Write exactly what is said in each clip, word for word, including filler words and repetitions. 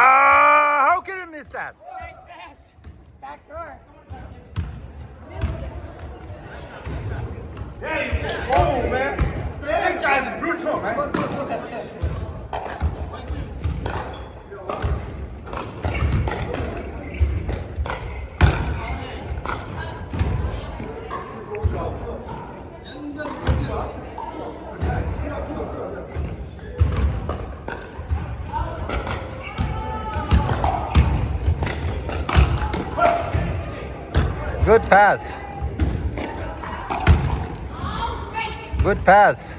Ah, how can you miss that? Back door. Hey, oh man, this guy is brutal, man. Good pass. Good pass.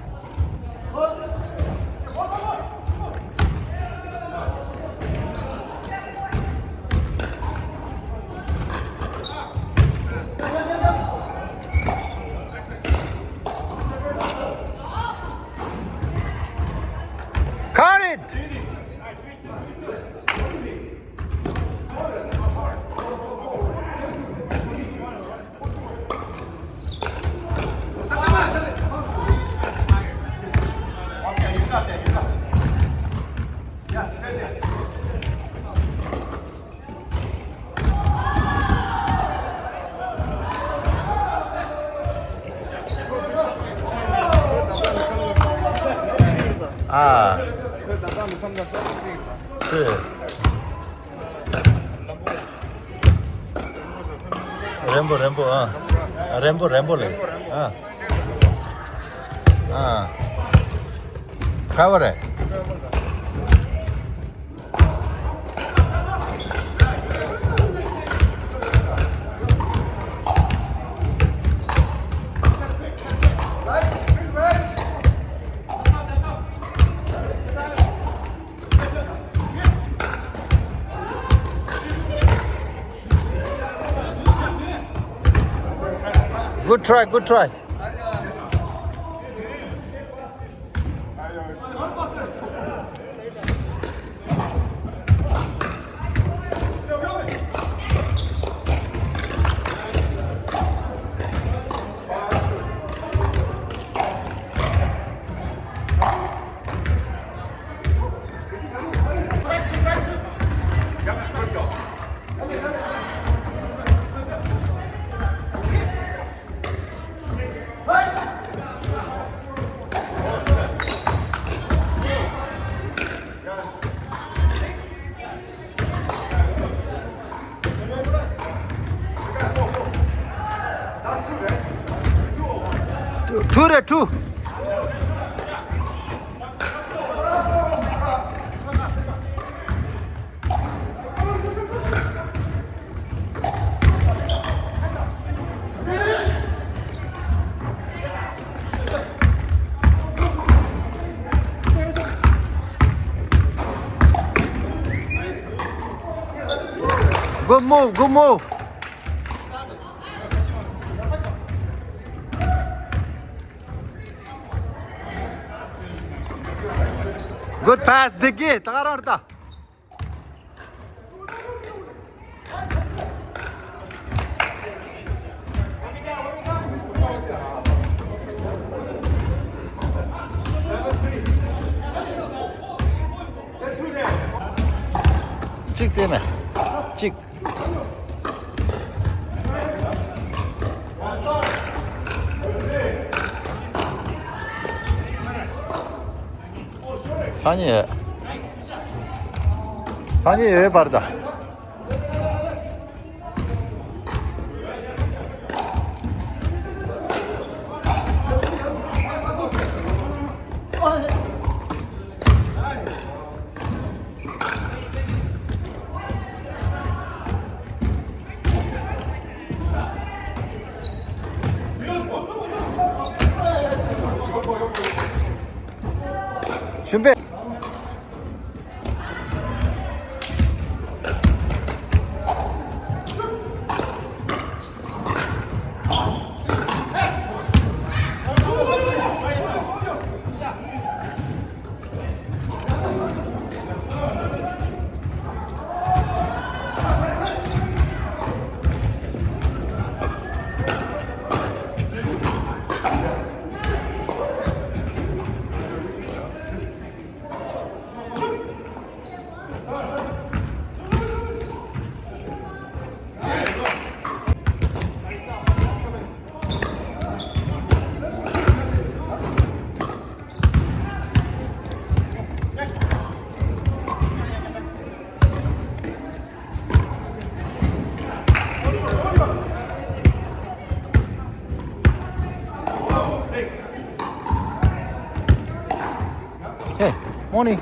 Cut it! ཨ། རན་པོ་རན་པོ། ཨ། རན་པོ་རན་པོ་ལེ། ཨ། ཨ། ག་བ་རེད། Good try, good try. Two རེད། Two. Good move, good move. Good pass, Diggy. ད་ག་རང་རེད་ད། གཅིག་རྩེས་མེད། གཅིག་སང་ཉིན་ཡོད། སང་ཉིན་ཡོད་པར་ད། ཞུམ་པས། Hey, morning.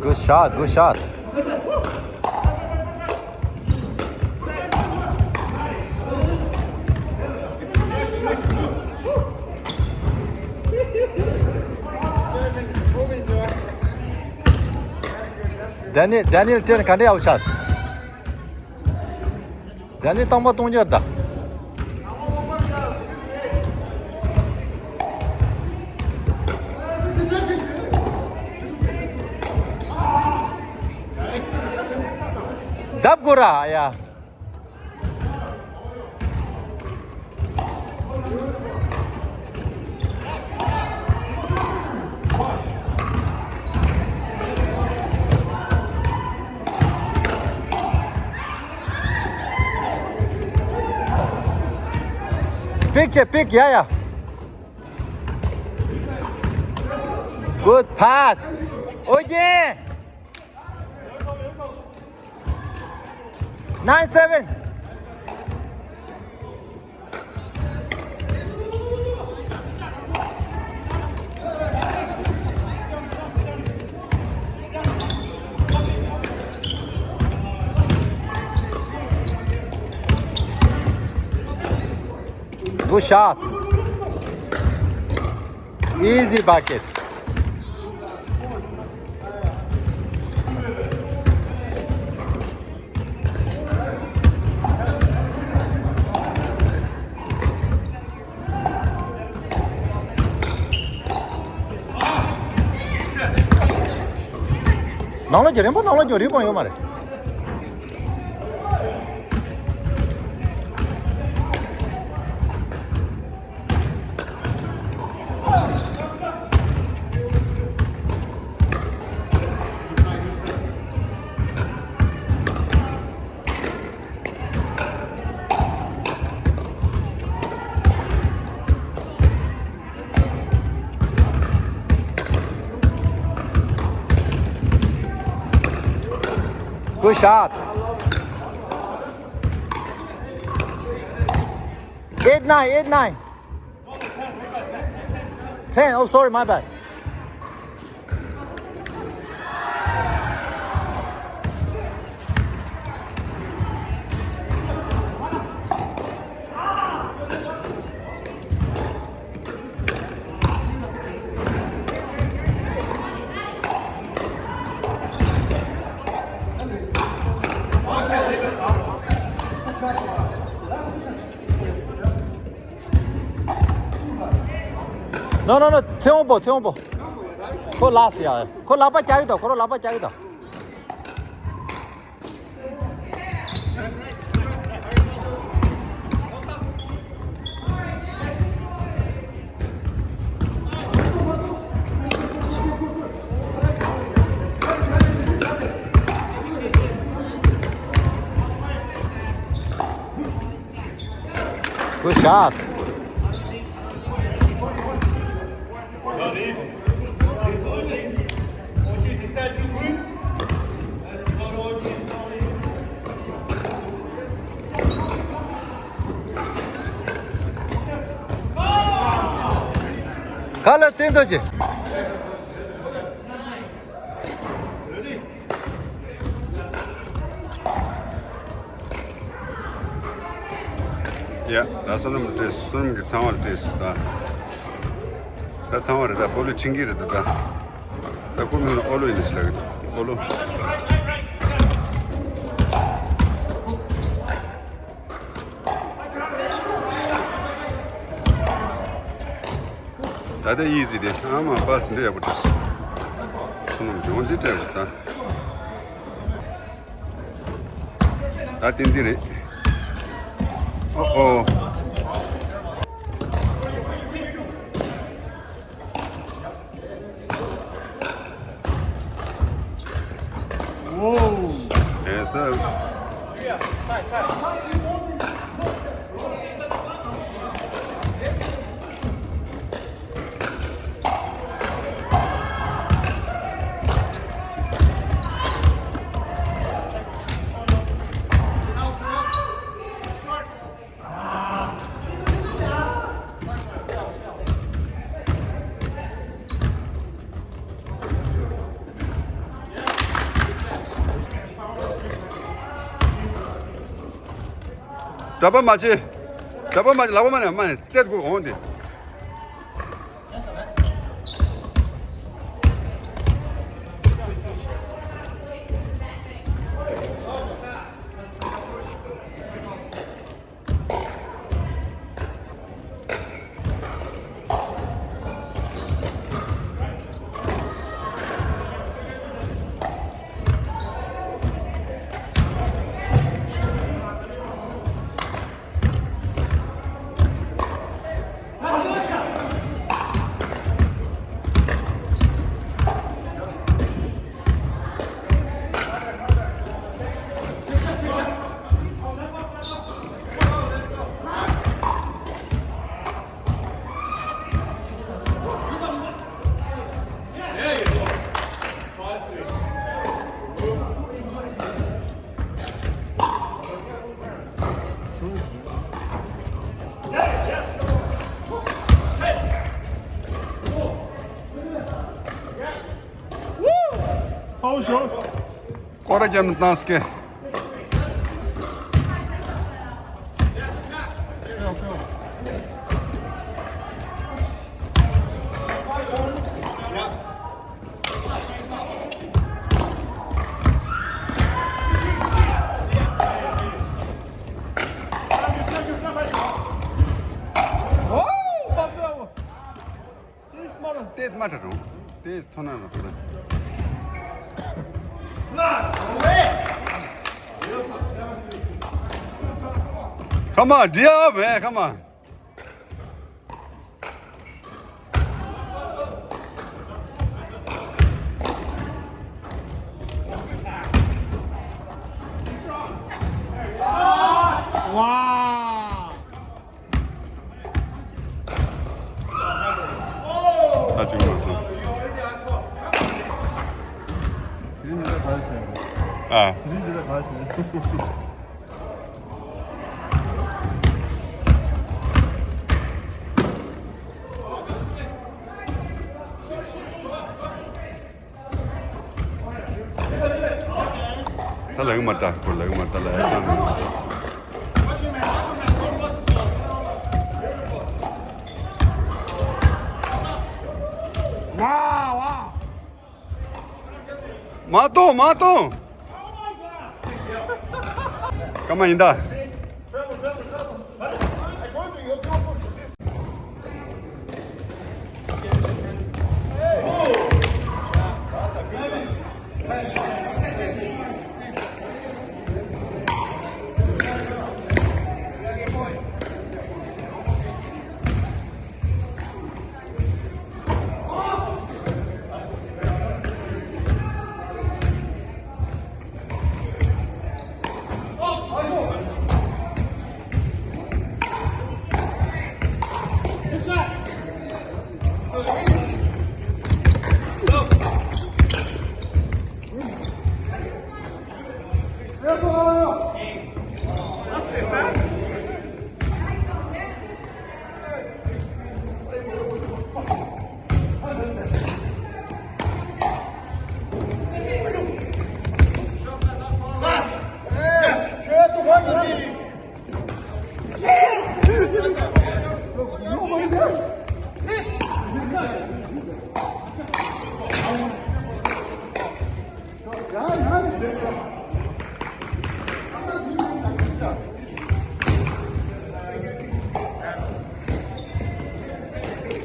Good shot, good shot. Daniel, Daniel ten ག་འདྲ་ཡག་པོ་ཆགས། Daniel རྟག་པར་གཏོང་རྒྱུ་རེད་ད། ལྡབ་དགོས་ར་ཡ། Pick བྱེད། Pick. ཡ་ཡ། Good pass. ཨོ་རྒྱན། Nine seven. Good shot. Easy bucket. ནང་ལོགས་ཀྱི་རིང་པོ། ནང་ལོགས་ཀྱི་རིང་པོ་ཡོད་མ་རེད། Good shot. Eight nine, eight nine. Ten. Oh, sorry, my bad. No, no, no. ཚེ་དབང་པོ། ཚེ་དབང་པོ། ཁོ་ལགས་སོ་ཡ། ཁོ་ལག་པ་རྒྱག་གི་འདུག་ཁོ་རང་ལག་པ་རྒྱག་གི་འདུག Good shot. Color tinto ce. ཡ། ད་བསོད་ནམས་སྤྲད། བསོད་ནམས་ཀྱི་ཚང་བར་སྤྲད་ད། ད་ཚང་བ་རེད། ད་སྤོ་ལོ་ཁྲིད་ཀྱི་རེད་ད། ད་ཁོ་མིང་ལ་ཨོ་ལོ་ཡིན་ཞིག་ལ་གི། ཨོ་ལོ། ད་ལྟ་ཡིག་ཅིག་དེ་ཨ་མ་པ་སི་འདྲ་ཡག་པོ་འདུག་སོང་ནམ་ཡོང་འདི་སྤྲད་པ་ད། ད་ཏན་ཏན་རེད། ཨོ་ཨོ། Whoa. Yes, sir. གྲྭ་པ་མ་བྱེད། གྲྭ་པ་མ་བྱེད། ལག་པ་མ་ནས་མ་ནས་ཏེ་དགོས་འོང་དེ། སྐོར་རྒྱབ་ནས་བཏང་སྐད། ཏེ་མ་ཁྲ་རུང་། ཏེ་ཐོ་ན་རུང་། Come on, dear man, come on. Wow. ད་བྱུང་མ་སོང་། དེ་རིང་འདི་ལ་ག་རེ་བྱས། ཨ། དེ་རིང་འདི་ལ་ག་རེ་བྱས། ལག་མ་ལྟ་ཁོ་ལག་མ་ལྟ་ལ་ཡ་ཙང་། མ་གཏོང་། མ་གཏོང་། སྐར་མ་ཡིན་ད།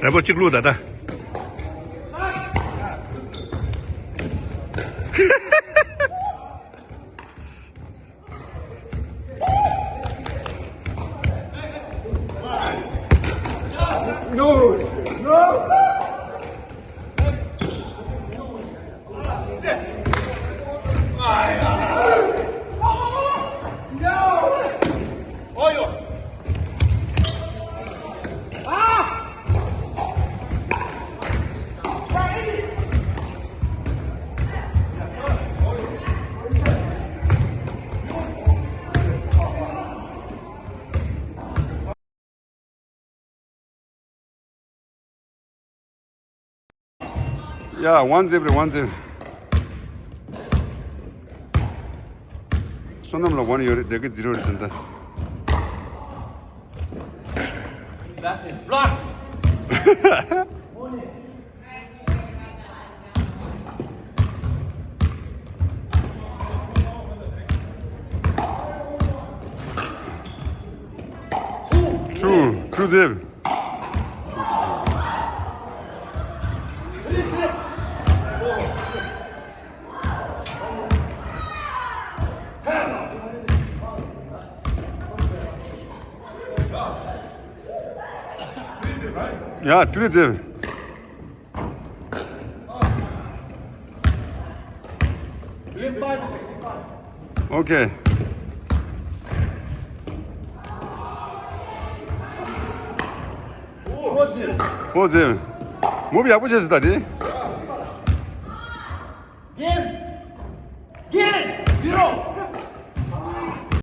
རེ་པོ་གཅིག་བླུགས་ད་ད། ཡ། ཝན་ཛིབ་རེད། ཝན་ཛིབ། བསོད་ནམས་ལ་ཝན་ཡོད་རེད། དེ་གི་ཛི་རོ་རེད་ད་ལྟ། True, true, Dave. Yeah, three, Dave. Okay. Four zero. Move ཡག་པོ་བྱས་སོང་ད་དེ།